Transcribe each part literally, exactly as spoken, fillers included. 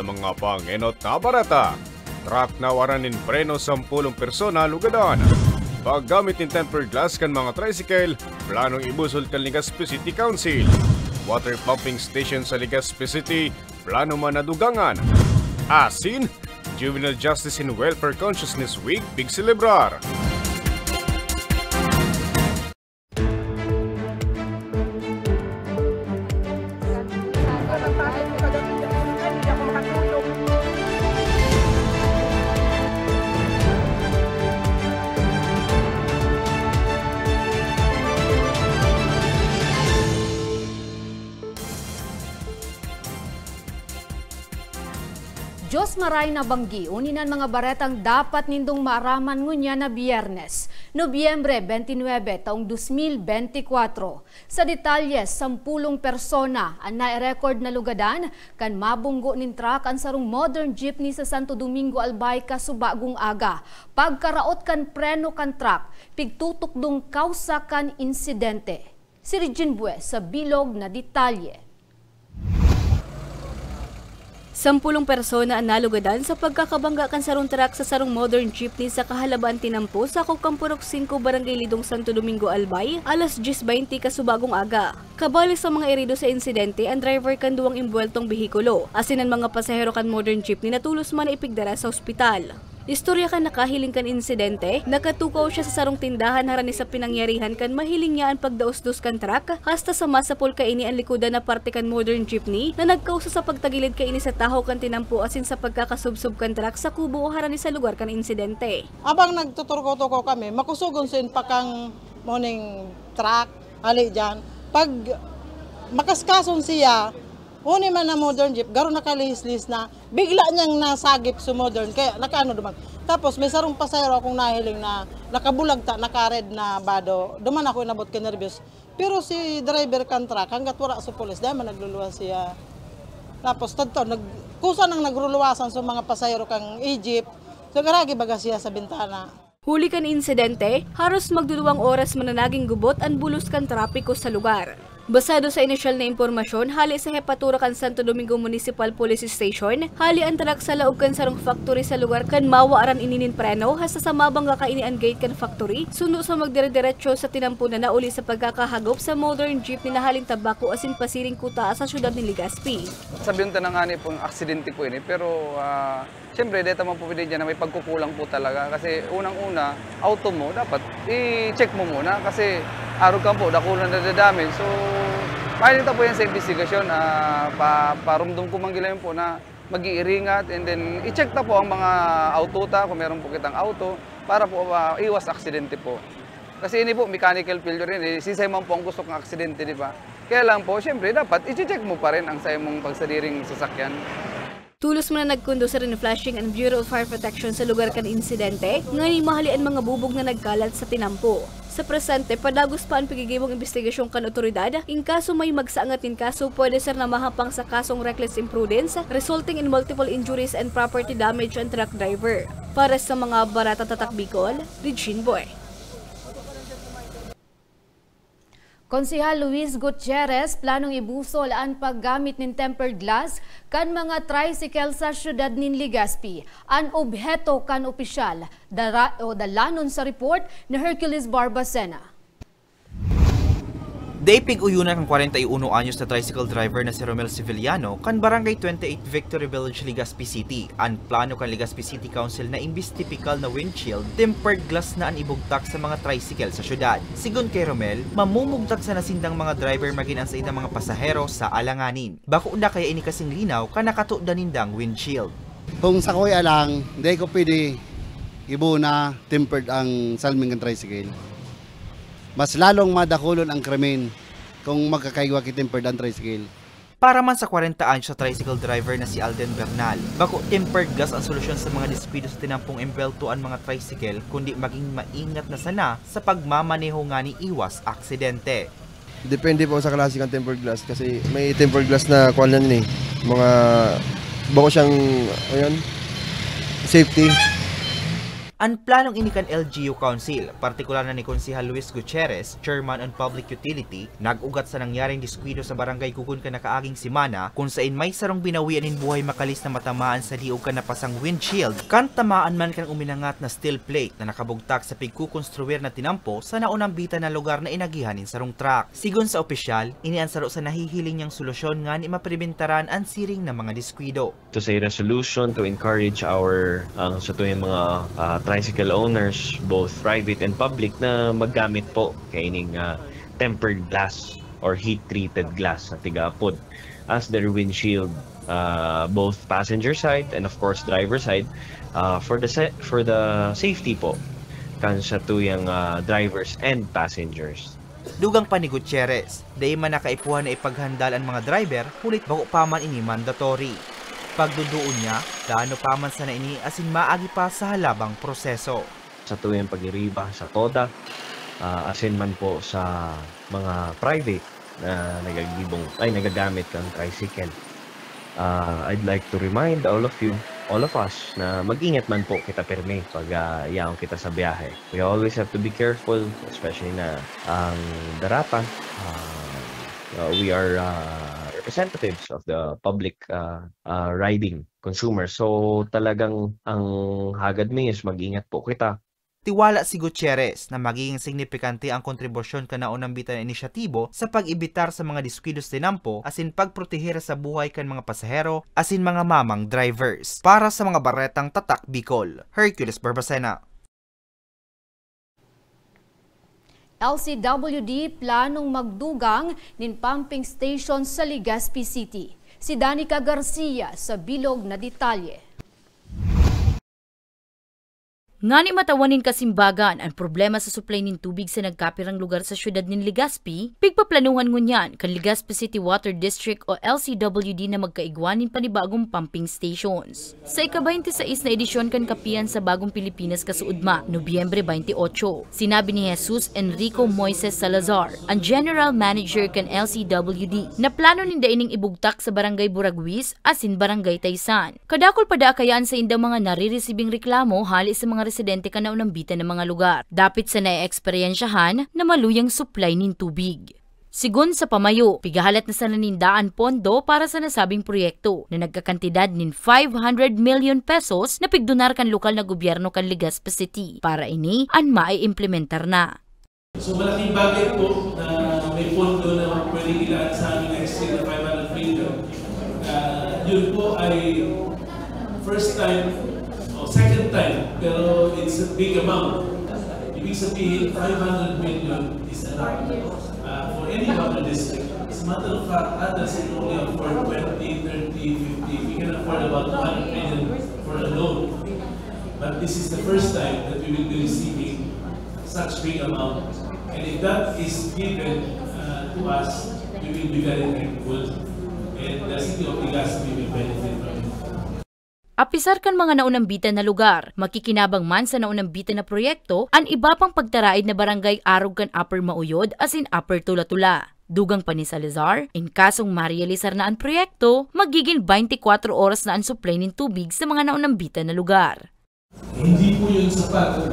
Mga pangenot na bareta. Truck na waran nin preno, sampulong persona lugadan. Paggamit nin tempered glass kan mga tricycle, planong ibusol kan Legazpi City Council. Water pumping station sa Legazpi City, plano man na dugangan. Asin, Juvenile Justice and Welfare Consciousness Week, pigselebrar. Diyos maray na banggi, uni nan mga baretang dapat nindong maaraman ngunyan na Biyernes, Nobyembre twenty-nine, taong dos mil bente kwatro. Sa detalye, sampulong persona an nai-record na lugadan kan mabunggo nin truck an sarong modern jeepney sa Santo Domingo, Albay, kasubagong aga. Pagkaraot kan preno kan truck, pigtutukdong kawsa kan insidente. Si Regine Bue sa bilog na detalye. Sampulong persona an nalugadan sa pagkakabangga kan sarong truck sa sarong modern jeepney sa kahalabaan tinampo, sakop kan Purok singko, Barangay Lidong, Santo Domingo, Albay, alas dyes bente kasubagong aga. Kabali sa mga erido sa insidente, an driver kan duwang imbuweltong behikulo, asin an mga pasahero kan modern jeepney na tolos man na ipigdara sa ospital. Istorya kan nakahiling kan insidente, nakatukaw siya sa sarong tindahan harani sa pinangyarihan kan mahiling niya an pagdaosdos kan truck, hasta sa masapol kaini an likodan na parte kan modern jeepney na nagkausa sa pagtagilid kaini sa tahaw kan tinampo asin sa pagkakasubsob kan truck sa kubo harani sa lugar kan insidente. Habang nagtuturko-turko kami, makusogon sa inpak kan moning truck, hali diyan. Pag makaskason siya, huni man na modern jeep, garo nakalihis-lihis na. Bigla niyang nasagip si modern, kaya nakaano duman. Tapos may sarong pasahero akong nahiling na nakabulagta, naka-red na bado. Duman ako inabot kay nervyos. Pero si driver kan truck, hanggat wala sa pulis, dahil man nagluluwas siya. Tapos tadto, nag, kusa nang nagruluwasan sa mga pasahero kang Egypt. So, garagi baga siya sa bintana. Huli kan insidente, haros magduduwang oras man na nagin gubot an bulos kan trapiko sa lugar. Basado sa inisyal na impormasyon hale sa hepatura kan Santo Domingo Municipal Police Station, hale an truck sa laog kan sarong factory sa lugar kan mawaran ini nin preno, hasta sa mabangga kaini an gate kan factory, suno sa magdire-diretso sa tinampo na nauli sa pagkakahagop sa modern jeepney na halin Tabaco asin pasiring kuta sa siyudad nin Legazpi. Sabihin ta na nga ni pong aksidente po ini, pero, ah, Siyempre, deta man po pwede diyan na may pagkukulang po talaga. Kasi unang-una, auto mo, dapat i-check mo muna. Kasi arog kan po, dakul na nadadamage. So, mahiling ta po yan sa investigasyon. Ah, pa, parumdom ko man gila yun po na mag-iiringat. And then, i-check ta po ang mga auto ta, kung meron po kitang auto, para po, ah, iwas aksidente po. Kasi ini po, mechanical failure yun. Eh, siisay man po ang gusto kang aksidente, di ba? Kaya lang po, siyempre, dapat i-check mo pa rin ang sa imong pagsadiring sasakyan. Tulos man na nagkondusir nin flashing an Bureau of Fire Protection sa lugar kan insidente, nganing mahale an mga bubog na nagkalat sa tinampo. Sa presente, padagos pa an piggigiwang imbestigasyon kan otoridad. In kaso may magsaangat nin kaso, pwede sira na mahampang sa kasong reckless imprudence resulting in multiple injuries and property damage an truck driver. Para sa mga Bareta Tatak Bicol, Regine Boy. Konsehal Luis Gutierrez planong ibusol an paggamit nin tempered glass kan mga tricycle sa siyudad nin Legazpi. An obheto kan opisyal, dara-, o dalanon sa report ni Hercules Barbacena. Dai pig-uyonan kan kwarenta y uno anyos na tricycle driver na si Romel Sevillano kan Barangay twenty-eight Victory Village, Legazpi City. An plano kan Legazpi City Council na imbis tipikal na windshield, tempered glass na an ibugtak sa mga tricycle sa syudad. Sigon kay Romel, mamumugtak sana sindang mga driver magin an saindang mga pasahero sa alanganin. Bako na kaya ini kasing linaw kan nakatodan nindang windshield. Kung sa kuya lang, hindi ko pwede ibo na tempered ang salming kan tricycle. Mas lalong madakulon ang krimen kung magkakaigwa ki tempered ang tricycle. Para man sa kwarenta anyos na tricycle driver na si Alden Bernal, bako tempered glass ang solusyon sa mga diskwido sa tinampong embelto an mga tricycle, kundi maging maingat na sana sa pagmamaneho ngani iwas aksidente. Depende po sa klase kan tempered glass kasi may tempered glass na kuwan na yun eh, mga bako siyang, ayan, safety. An planong ini kan L G U Council, partikular na ni Konsehal Luis Gutierrez, Chairman on Public Utility, nag-ugat sa nangyaring diskuido sa barangay Gugon kan nakaaging semana, kun sain may sarong binawian nin buhay makalis na matamaan sa liog kan napasang windshield, kan tamaan man kan uminangat na steel plate na nakabugtak sa pigkukonstruir na tinampo sa naunambitan na lugar na inagihan nin sarong truck. Sigon sa opisyal, ini an saro sa nahihiling niyang solusyon ngani mapribentaran an siring na mga diskuido. To say resolution to encourage our, ang satuyang mga, ah, tricycle owners, both private and public, na maggamit po kaining, ah, tempered glass or heat-treated glass na tigaapod as their windshield, ah, both passenger side and of course driver side, ah, for the sa-, for the safety po kan satuyang, ah, drivers and passengers. Dugang pa ni Gutierrez, dai man na kaipuhan na ipaghandal an mga driver, huli ta bako pa man ini mandatory. Pagduduon niya, plano pa man sana ini asin maagi pa sa halabang proseso. Satuyang pag-iriba sa TODA, ah, asin man po sa mga private na nagagibong, ay, nagagamit kan tricycle. Ah, I'd like to remind all of you, all of us, na mag-ingat man po kita pirmi pag, ah, yaon kita sa biyahe. We always have to be careful, especially na ang daratan, ah, uh, we are, ah, representatives of the public, ah, ah, riding consumers. So, talagang ang hagad mi is mag-ingat po kita. Tiwala si Gutierrez na magiging signipikante an kontribusyon kan naunambitan na inisyatibo sa pag-ebitar sa mga diskuidos tinampo asin pagproteher sa buhay kan mga pasahero asin mga mamang drivers. Para sa mga baretang Tatak Bicol, Hercules Barbacena. L C W D planong magdugang nin pumping station sa Legazpi City. Si Danica Garcia sa bilog na detalye. Ngani matawan nin kasimbagan an problema sa supply nin tubig sa nagkapirang lugar sa siyudad nin Legazpi, pigpaplanuhan ngunyan kan Legazpi City Water District o L C W D na magkaigwa nin panibagong pumping stations. Sa ika-baynte sais na edisyon kan Kapihan sa Bagong Pilipinas kasuodma, Nobyembre baynte otso, sinabi ni Jesus Enrico Moises Salazar, an General Manager kan L C W D, na plano ninda ining ibugtak sa Barangay Buraguis asin Barangay Taysan. Kadakul pa daa kaya an saindang mga nariresibing reklamo hale sa mga residente kan naunambitan na mga lugar, dapit sa naeeksperyensyahan na maluyang supply nin tubig. Sigon sa pamayo, pigahalat na sana ninda an pondo para sa nasabing proyekto na nagkakantidad nin five hundred million pesos na pigdonar kan lokal na gobyerno kan Legazpi City. Para ini an maiimplementar na. So, malaking bagay po na may pondo na pwedeng ilaan sa aming next year na five hundred million. Ah, yun po ay first time o second time, pero it's a big amount. Ibig sabihin, five hundred million is a lot, ah, for any water district. As a matter of fact, others can only afford twenty, thirty, fifty. We can afford about two hundred million for a loan. But this is the first time that we will be receiving such big amount. And if that is given, uh, to us, we will be very thankful. And the city of Legazpi will benefit from it. Apisar kan mga naunambitan na lugar, makikinabang man sa naunambitan na proyekto an iba pang pagtaraed na barangay arog kan Upper Mauyod asin Upper Tula-Tula. Dugang pa ni Salazar, in kasong marealisar na an proyekto, magiging baynte kwatro oras na an supply nin tubig sa mga naunambitan na lugar. Hindi po yun sapat,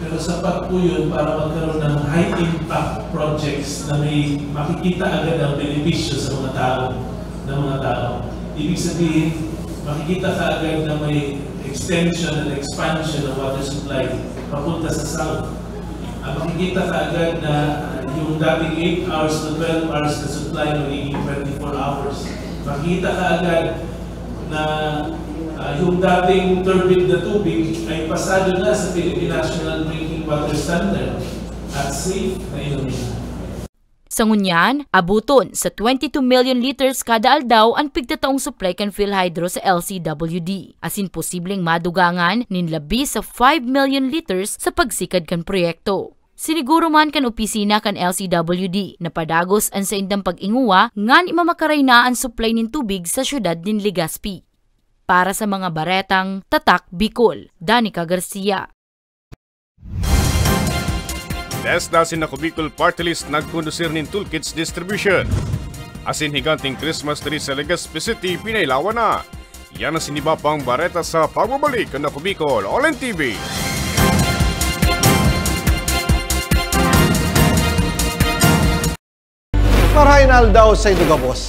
pero sapat po yun para magkaroon ng high impact projects na may makikita agad ang benepisyo sa mga tao, ng mga tao. Ibig sabihin, makikita ka agad na may extension and expansion ng water supply papunta sa south. Ah, makikita ka agad na, ah, yung dating eight hours to twelve hours na supply, magiging twenty-four hours. Makikita ka agad na, ah, yung dating turbid na tubig ay pasado na sa Philippine National Drinking Water Standard at safe na inumin. Sa ngunyan, abuton sa twenty-two million liters kada aldaw an pigtataong supply kan PhilHydro sa L C W D, asin posibleng madugangan nin labi sa five million liters sa pagsikad kan proyekto. Siniguro man kan opisina kan L C W D na padagos an saindang pag-inguwa ngani mamakaray na an supply nin tubig sa siyudad nin Legazpi. Para sa mga baretang Tatak Bicol, Danica Garcia. Desde si Ako Bicol Party List nagkondusir nin toolkits distribution. Asin higanteng Christmas tree sa Legazpi City, pinailawan na. Yan ang siniba pang bareta sa pagbabalik kan Ako Bicol, O L N T V. Maray na aldaw saindo gabos.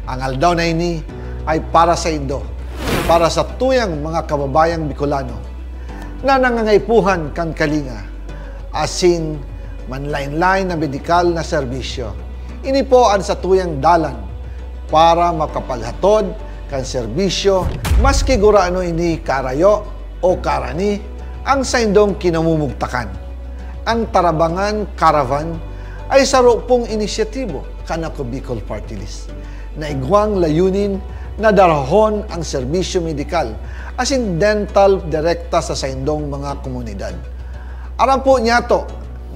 Ang aldaw na ini ay para saindo, para sa tuyang mga kababayang Bicolano na nangangaipuhan kan kalinga, asin manlaen-laen na medikal na serbisyo. Ini po an satuyang dalan para makapaghatod kan serbisyo, maski gurano ini kaarayo o kaarani ang saindong kinamumugtakan. Ang Tarabangan Caravan ay saro pong inisyatibo kan Ako Bicol Party List na igwang layunin na darahon ang serbisyo medikal asin dental direkta sa saindong mga komunidad. Aram po niyato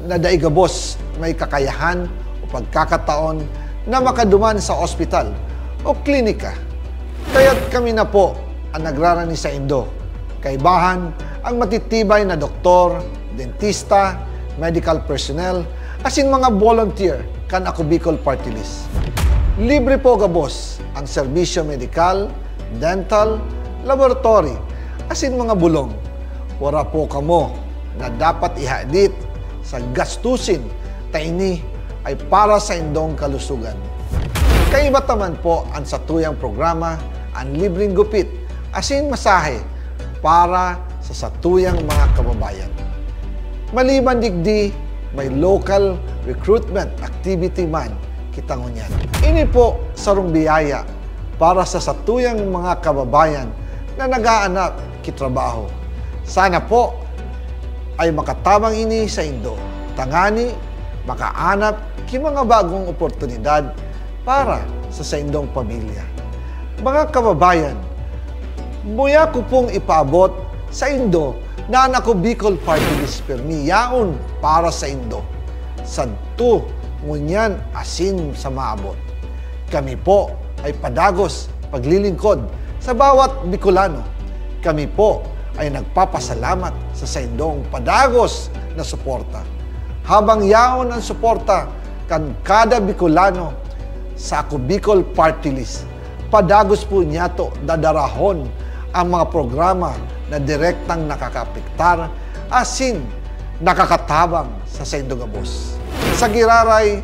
na dai gabos may kakayahan o pagkakataon na makaduman sa ospital o klinika. Kaya't kami na po ang nagrarani saindo. Kaibahan ang matitibay na doktor, dentista, medical personnel, asin mga volunteer kan Ako Bicol Party List. Libre po gabos ang serbisyo medikal, dental, laboratory, asin mga bulong. Wara po kamo na dapat ihadit sa gastusin ta ini ay para saindong kalusugan. Kaiba ta man po an satuyang programa, an libreng gupit asin masahe para sa satuyang mga kababayan. Maliban digdi, may local recruitment activity man kita ngunyan. Ini po sarong biyaya para sa satuyang mga kababayan na nag-aanap ki trabaho. Sana po ay makatabang ini saindo, tangani makaanap ki mga bagong oportunidad para sa saindong pamilya. Mga kababayan, muya ko pong ipaabot saindo na an Ako Bicol Party List pirmi yaon para saindo, sadto, ngunyan asin sa maabot. Kami po ay padagos paglilingkod sa bawat Bicolano. Kami po ay nagpapasalamat sa saindong padagos na suporta. Habang yaon an suporta kan kada Bicolano sa Ako Bicol Party List, padagos po niyato dadarahon ang mga programa na direktang nakakaapektar asin nakakatabang sa saindo gabos. Sa giraray,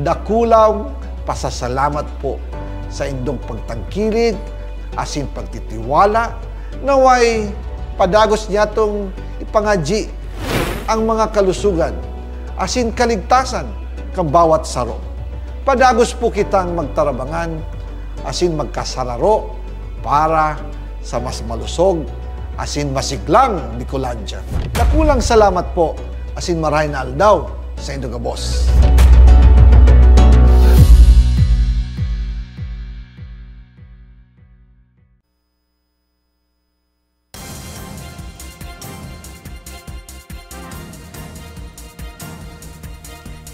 dakulang pasasalamat po sa indong pagtangkilik asin pagtitiwala. Naway padagos niyatong ipangadyi ang mga kalusugan asin kaligtasan kan bawat saro. Padagos po kitang magtarabangan asin magkasararo para sa mas malusog asin masiglang Bicolandia. Dakulang salamat po asin maray na aldaw saindo gabos.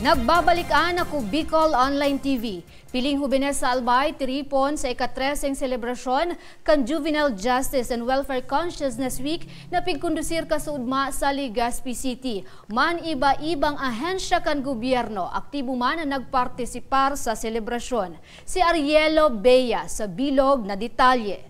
Nagbabalik an Ako Bicol Online T V. Piling Hobenes sa Albay tiripon sa ika-treseng selebrasyon kan Juvenile Justice and Welfare Consciousness Week na pigkondusir kasuodma sa Legazpi City. Man-iba-ibang ahensya kan gobyerno, aktibo man an nagpartisipar sa selebrasyon. Si Arielo Bea sa bilog na detalye.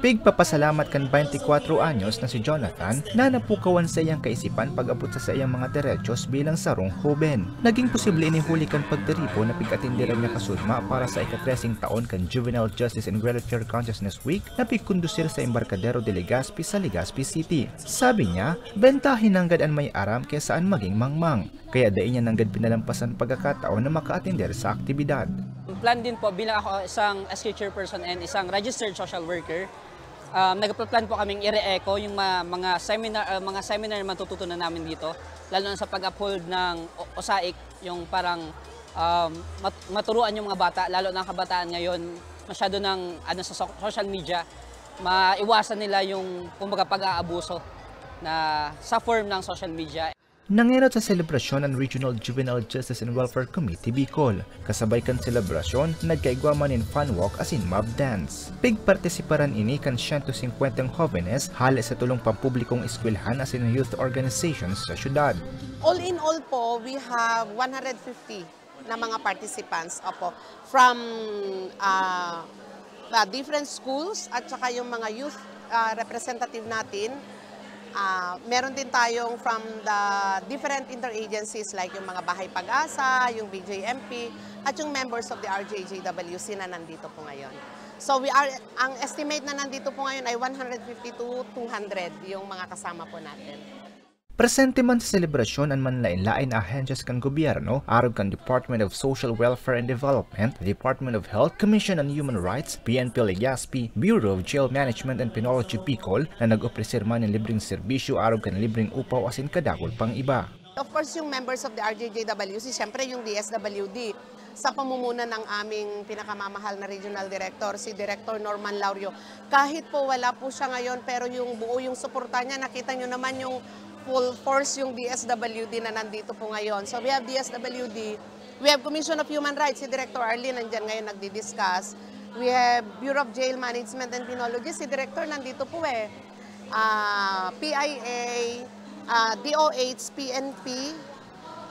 Pigpapasalamat kan twenty-four anyos na si Jonathan na napukawan sa iyang kaisipan pag-abot sa saiyang mga derechos bilang sarong hoben. Naging posible ini huli kan pagtiripon na pig-atenderan niya kasudma para sa ikatreseng taon kan Juvenile Justice and Welfare Consciousness Week na pigkondusir sa Embarcadero de Legazpi sa Legazpi City. Sabi niya, bentahin nanggad an may aram kesa an maging mangmang. Kaya dai niya nanggad pinalampasan pagkakataon na makaatender sa aktibidad. Plan din po bilang ako isang S K chairperson and isang registered social worker, um, nagpa-plan po kaming i-re-echo yung mga, mga seminar, uh, mga seminar na matututunan namin dito, lalo na sa pag-uphold ng o- OSAIC, yung parang um, mat- maturuan yung mga bata, lalo na ang kabataan ngayon, masyado ng ano sa so- social media, maiwasan nila yung kumbaga pag-aabuso na sa form ng social media. Nangenot sa selebrasyon ang Regional Juvenile Justice and Welfare Committee Bicol. Kasabay kan selebrasyon, nagkaigwa man nin fun walk asin mob dance. Pigpartisiparan ini kan siyento singkwentang hobenes hale sa tulong pampublikong eskwelahan asin youth organizations sa syudad. All in all po, we have one hundred fifty na mga participants. Opo. From ah, ah, different schools at saka yung mga youth ah, representative natin, Ah, meron din tayong from the different interagencies like yung mga Bahay Pag-asa, yung B J M P, at yung members of the R J J W C na nandito po ngayon. So we are, ang estimate na nandito po ngayon ay one hundred fifty to two hundred yung mga kasama po natin. Presente man sa selebrasyon an manlaen-laen na ahensyas kan gobyerno, arog kan Department of Social Welfare and Development, Department of Health, Commission on Human Rights, P N P Legazpi, Bureau of Jail Management and Penology Bicol, na nag-opreser man nin libreng serbisyo arog kan libreng upaw asin kadakul pang iba. Of course, yung members of the R J J W C, siyempre yung D S W D, sa pamumuno ng aming pinakamamahal na regional director, si Director Norman Laurio. Kahit po wala po siya ngayon, pero yung buo yung suporta niya, nakita nyo naman yung full force yung D S W D na nandito po ngayon. So we have D S W D, we have Commission of Human Rights, si Director Arlene nandyan ngayon nagdi-discuss. We have Bureau of Jail Management and Penology, si Director nandito po eh. Ah, P I A, ah, D O H, P N P,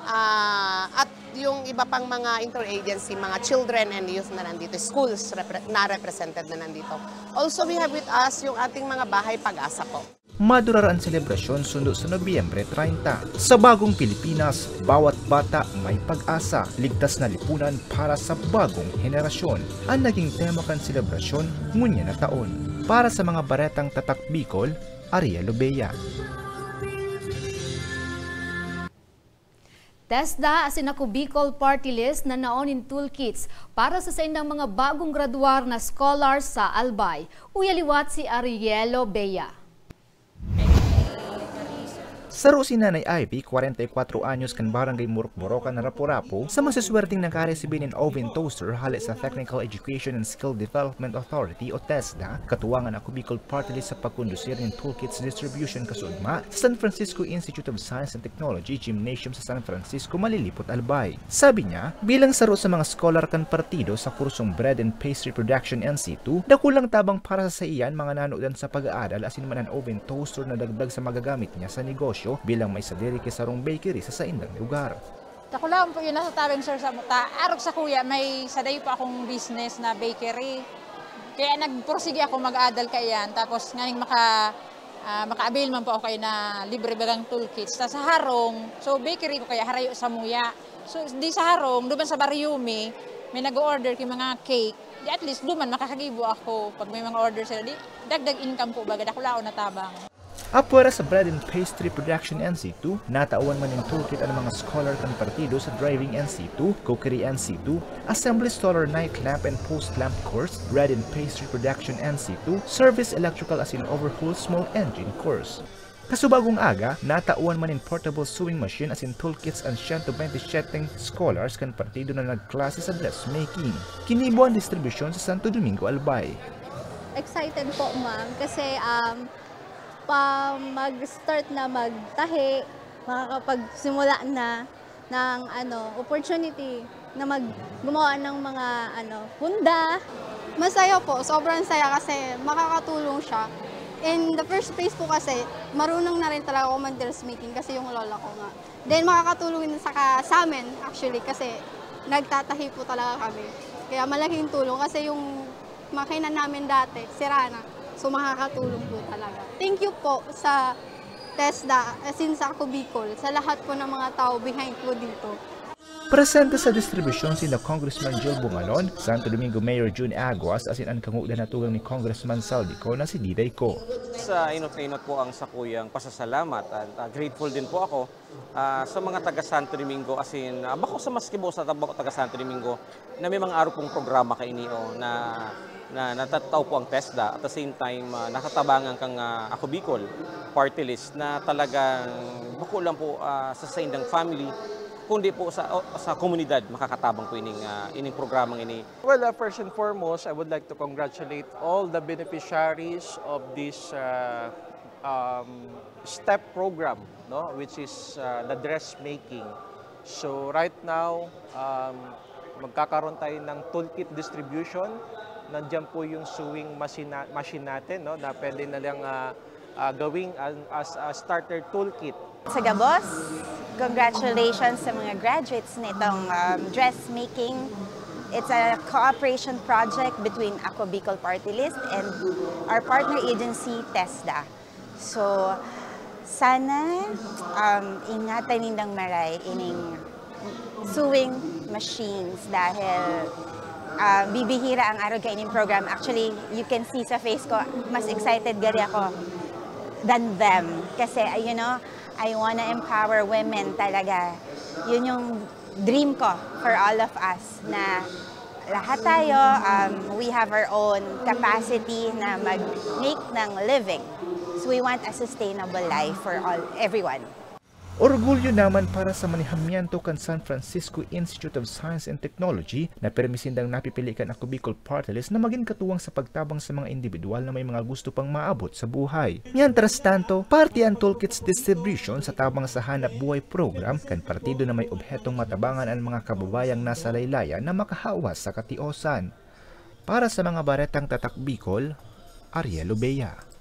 ah, at yung iba pang mga interagency, mga children and youth na nandito, schools repre- na represented na nandito. Also, we have with us yung ating mga Bahay Pag-asa po. Madurar an selebrasyon sundo sa Nobyembre treinta. Sa bagong Pilipinas, bawat bata may pag-asa, ligtas na lipunan para sa bagong henerasyon, an naging tema kan selebrasyon ngunyan na taon. Para sa mga baretang Tatak Bicol, Ariel Lobeya. TESDA asin Ako Bicol Party List nanaon nin toolkits para sa saindang mga bagong graduar na scholars sa Albay. Uya liwat si Arielo Bea. Saro si Nanay Ivy, kwarenta y kwatro anyos, kan Barangay Murukburokan, Rapu-Rapu, sa masuswerteng nakaresibi nin oven toaster hale sa Technical Education and Skill Development Authority o TESDA, katuwangan Ako Bicol Party List sa pagkondusir nin toolkits distribution kasugma sa San Francisco Institute of Science and Technology Gymnasium sa San Francisco, Malilipot, Albay. Sabi niya, bilang saro sa mga scholar kan partido sa kursong Bread and Pastry Production N C two, dakulang tabang para sa saiyan mga nanudan sa pag-aaral asin man an oven toaster na dagdag sa magagamit niya sa negosyo bilang may sadiri ki sarong bakery sa saindang lugar. Dakulaon po yun nasa tabang, sir, sa ta arog sa kuya may sadayo pa akong business na bakery. Kaya nagpursige ako mag-adal kaiyan tapos nganing maka ah, maka-avail man po ako kaiyan na libre bagang toolkits. Ta sa harong, so bakery ko kaya harayo sa muya. So di sa harong, duman sa baryo mi, may nag-order ki mga cake. Di at least duman makakagibo ako pag may mga order sila. Di dagdag income po baga, dakulaon na tabang. Apwera sa Bread and Pastry Production N C two, natawan man nin toolkit an mga scholar kan partido sa Driving N C two, Cookery N C two, Assembly Solar Night Lamp and Post Lamp Course, Bread and Pastry Production N C two, Service Electrical asin Overhaul Small Engine Course. Kasubagong aga, natawan man nin portable sewing machine asin toolkits an siyento bente siyete scholars kan partido na nagklase sa dressmaking. Ginibo an distribusyon sa Santo Domingo, Albay. Excited po, ma'am, kasi um, pa mag-start na magtahi, makakapagsimula na ng ano, opportunity na mag gumawa ng mga ano, hunda. Masaya po, sobrang saya kasi makakatulong siya. In the first place po kasi, marunong na rin talaga ako mag-dressmaking kasi yung lola ko nga. Then makakatulong din sa, sa amin actually kasi nagtatahi po talaga kami. Kaya malaking tulong kasi yung makina namin dati, sira na. So makakatulong po talaga. Thank you po sa TESDA, as in sa Ako Bicol, sa lahat po ng mga tao behind po dito. Presente sa distribusyon sina Congressman Joe Bungalon, Santo Domingo Mayor Jun Aguas asin an kangudan na tugang ni Congressman Saldico na si Diday Co. Sa inot-inot po ang sakuyang pasasalamat at uh, grateful din po ako uh, sa mga taga Santo Domingo asin uh, bako sa maski po sa bako taga Santo Domingo na may mga arog pong programa kaini o na na natatao po ang TESDA at the same time uh, nakatabangan kang uh, Ako Bicol party list na talagang bako lang po uh, sa saindang family kundi po sa uh, sa komunidad makakatabang po ining uh, ining programang ini. Well, uh, first and foremost, I would like to congratulate all the beneficiaries of this uh, um, STEP program, no, which is uh, the dressmaking. So right now, um, magkakaroon tayo ng toolkit distribution. Nandiyan po yung sewing machine, machine natin, no, na pwede na lang uh, uh, gawing as, as a starter toolkit. Sa gabos, congratulations sa mga graduates nitong um, dressmaking. It's a cooperation project between Ako Bicol Party List and our partner agency, TESDA. So, Sana, um, ingatan nindang maray ining sewing machines dahil, ah, bibihira ang arog kaining program. Actually, you can see sa face ko, mas excited gari ako than them. Kasi, uh, you know, I wanna empower women talaga. Yun yung dream ko for all of us na lahat tayo, um, we have our own capacity na mag-make ng living. So we want a sustainable life for all, everyone. Orgulyo naman para sa manihamiento kan San Francisco Institute of Science and Technology na pirmi sindang napipili kan Ako Bicol Party List na magin katuwang sa pagtabang sa mga indibidwal na may mga gusto pang maabot sa buhay. Mientras tanto, parte an Toolkits Distribution sa Tabang sa Hanap Buhay Program kan partido na may obhetong matabangan an mga kababayang nasa laylayan na makahawa sa katiosan. Para sa mga baretang tatak Bicol, Ariel Obeya.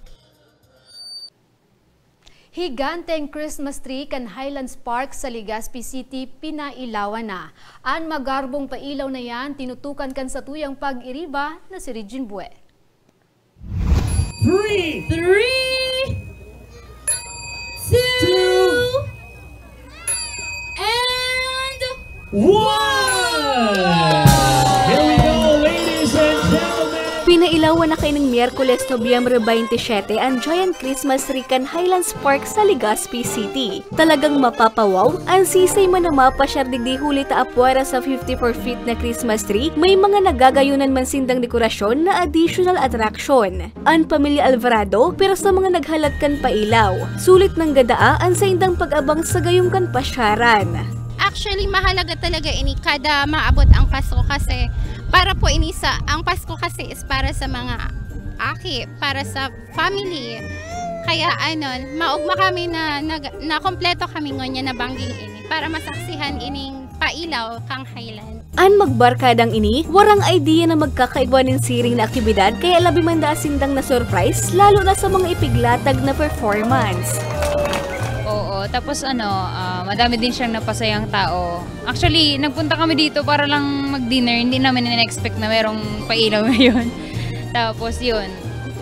Higanteng Christmas tree kan Highlands Park sa Legazpi City pinailawan na. An magarbong pailaw na yan tinutukan kan satuyang pag-iriba na si Regine Bue. Three, Three, two, two, and one! Here we go, ladies and gentlemen! Pinailawan na kaining Miyerkules, Nobyembre twenty-seven, an Giant Christmas Tree kan Highlands Park sa Legazpi City. Talagang mapapawaw an sisay man na mapasyar digdi, huli ta apwera sa fifty-four feet na Christmas tree, may mga nagagayunan man sindang dekorasyon na additional attraction. An pamilya Alvarado, pira sa mga naghalat kan pailaw. Sulit nanggadaa an saindang pag-abang sa gayong kan pasyaran. Actually, mahalaga talaga ini kada maabot ang Pasko kasi para po ini sa, ang Pasko kasi is para sa mga aki, para sa family. Kaya ano, maogma kami na, na, na kompleto kami ngunyan na bangging ini para masaksihan ining pailaw kan Highland. An magbarkadang ini, warang idea na magkakaigwa nin siring na aktibidad, kaya labi man daa sindang na-surprise, lalo na sa mga ipiglatag na performance. Oo, tapos ano, ah, madami din siyang napasayang tao. Actually, nagpunta kami dito para lang mag-dinner. Hindi namin in-expect na merong pailaw ngayon. Tapos yun,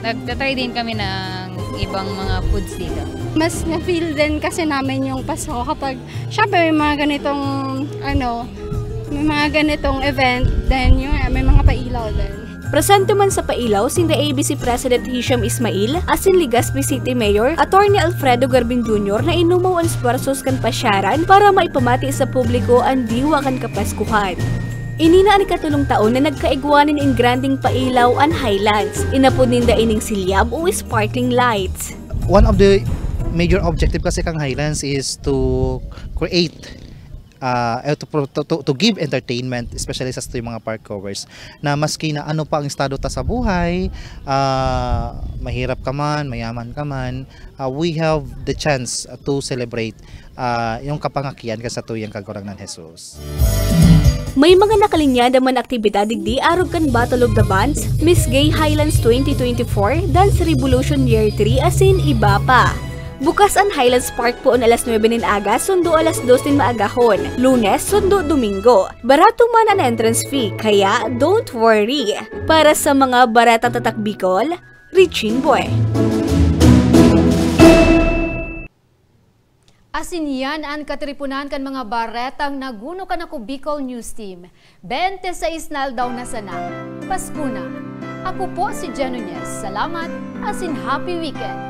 nagtatry din kami ng ibang mga foods dito. Mas na-feel din kasi namin yung Pasko kapag, syempre, may mga ganitong, ano, may mga ganitong event, then yun, may mga pailaw din. Presente man sa pailaw sinda A B C President Hisham Ismail asin Legazpi City Mayor Attorney Alfredo Garbin Junior na inumaw an esfuerzos kan pasyaran para maipamati sa publiko an diwa kan Kapaskuhan. Ini na an ikatolong taon na nagkaigwa nin ingrandeng pailaw an Highlands. Inapod ninda ining silyab o sparkling lights. One of the major objective kasi kang Highlands is to create, ah, eh, to pro-, to, to, to give entertainment, especially sa satuyang mga park goers, na maski na ano pa ang estado ta sa buhay, ah, mahirap ka man, mayaman ka man, ah, we have the chance to celebrate, ah, yung kapangakian kan satuyang Kagurangnan Jesus. May mga nakalinyada man aktibidad digdi arog kan Battle of the Bands, Miss Gay Highlands twenty twenty-four, Dance Revolution Year three, asin iba pa. Bukas an Highlands Park poon alas nuebe nin aga, sundo alas dos nin maagahon, Lunes, sundo Domingo. Barato man an entrance fee, kaya don't worry. Para sa mga baretang tatak Bicol, Richin Boy. Asin yan an katiriponan kan mga baretang naguno kan Ako Bicol News Team. Bente sais na aldaw na sana. Pasko na. Ako po si Jen Nunez. Salamat asin happy weekend!